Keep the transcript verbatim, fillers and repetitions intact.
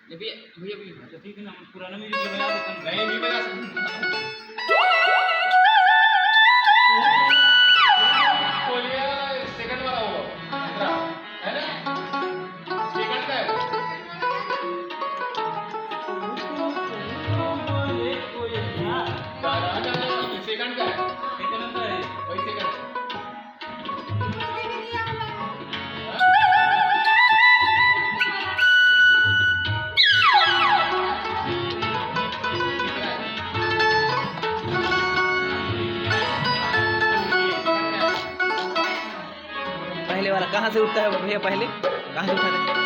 ये भैया, भैया, भैया। अच्छा, ठीक है ना, हम पुराना music बजा देते हैं। नहीं, नहीं बजा सकते। बोलिए, second वाला होगा। है ना? Second का है। जा, जा, जा, जा, second का है। Second का है। वही second। पहले वाला कहाँ से उठता है भैया? पहले कहाँ से उठा रहे?